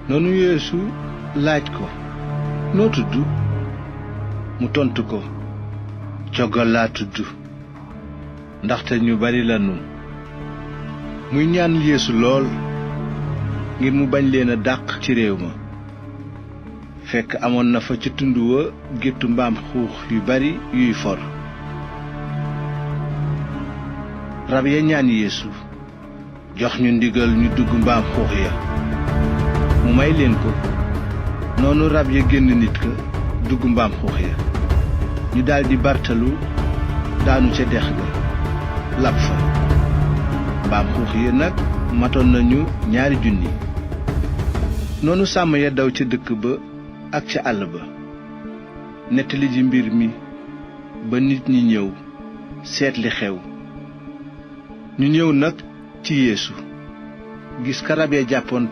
noonu Yeesu laaj ko, noo tudd? mu tontu ko, coggal laa tudd, ndaxte ñu bari lanu. muy ñaan Yeesu lool ngir mu bañ leen a dàq ci réew ma. fekk amoon na fa ci tund wa géttu mbaam xuux yu bari yuy for. rab ya ñaan Yeesu jox ñu ndigal ñu dugg mbaam xuux ya. mu may leen ko. noonu rab ya génn nit ka dugg mbaam xuux ya. ñu daldi bartalu daanu ca dex ga lab fa. mbaam xuux ya nag matoon nañu 2,000. noonu sàmm ya daw ca dëkk ba ak ca àll ba nettali ji mbir mi ba nit ñi ñëw seet li xew. ñu ñëw nag ci Yeesu gis ka rab ya jàppoon